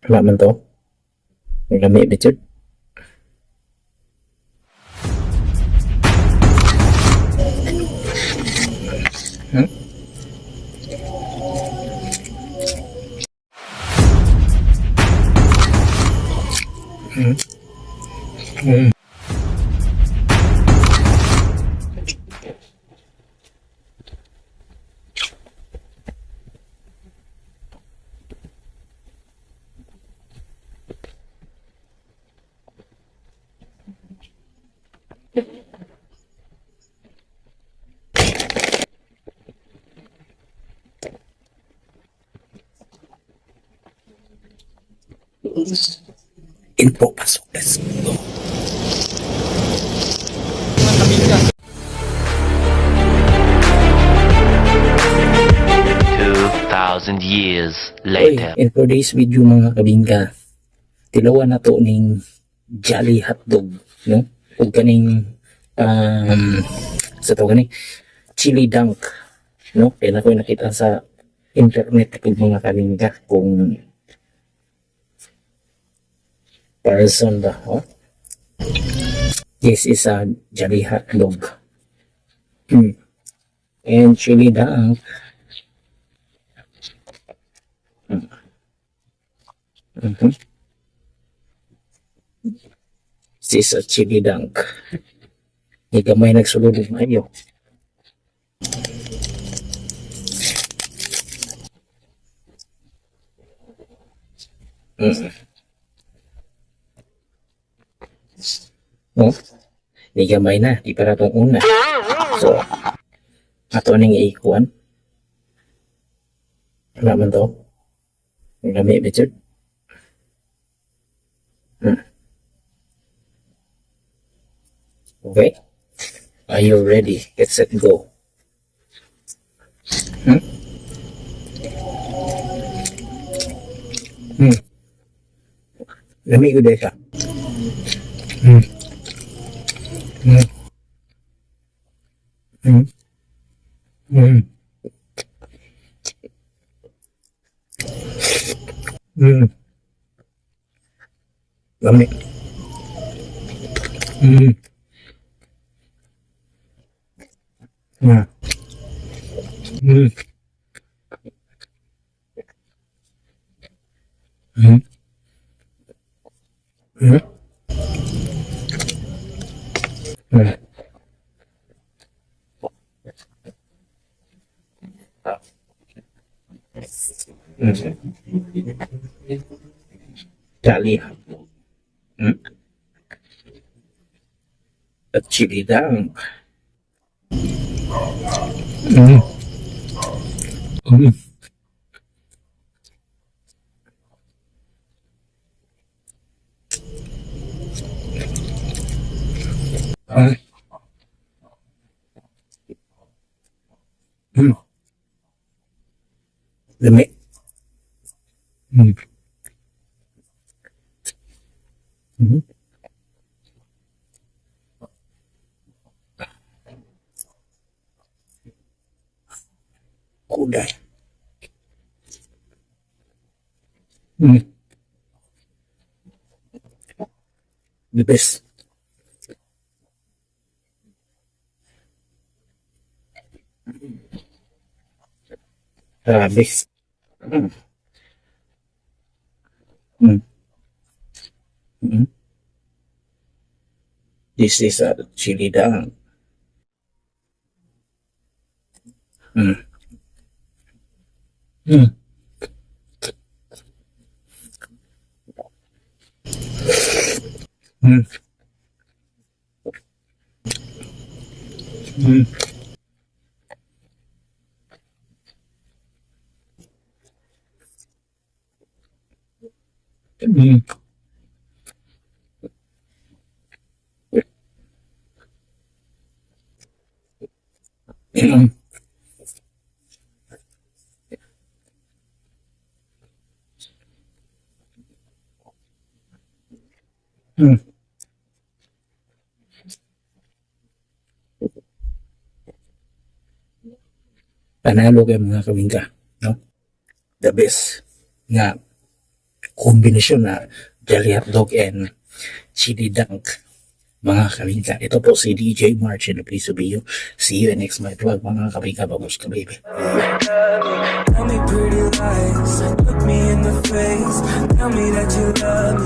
Wala man to. Lami ba jud? Hmm? Hmm? Hmm. Intro, pasok. Let's go. 2,000 years Oy, later. in today's video, mga kabingka, tilawan na to ning Jolly Hotdog, no? Ug kaning sa to gani chili dunk, no? Kaya na ko nakita sa internet kung mga kabingka kung person ba, oh? This is a Jolly Hotdog. And chili dunk. This is a chili dunk. Ni gamay nagsulod og maayo. No? Ni gamay na, di para tong una. So, ato ning iikuan. Wala man to. Lami ba jud? Okay. Are you ready? Get set, go. Hmm? Hmm. Lami ko siya. Lami. Yeah. Jolly hotdog. At chili dunk. Ah. Lami. Kulay. The best. Grabe. This is a chili dunk. Panalo kay mga kabingka, no? The best nga kombinasyon na Jolly Hotdog and Chili Dunk, mga kabingka. Ito po si DJ March in the place to be you. See you in next my vlog, mga kabingka. Babushka, baby. Tell me pretty lies, look me in the face. Tell me that you love me.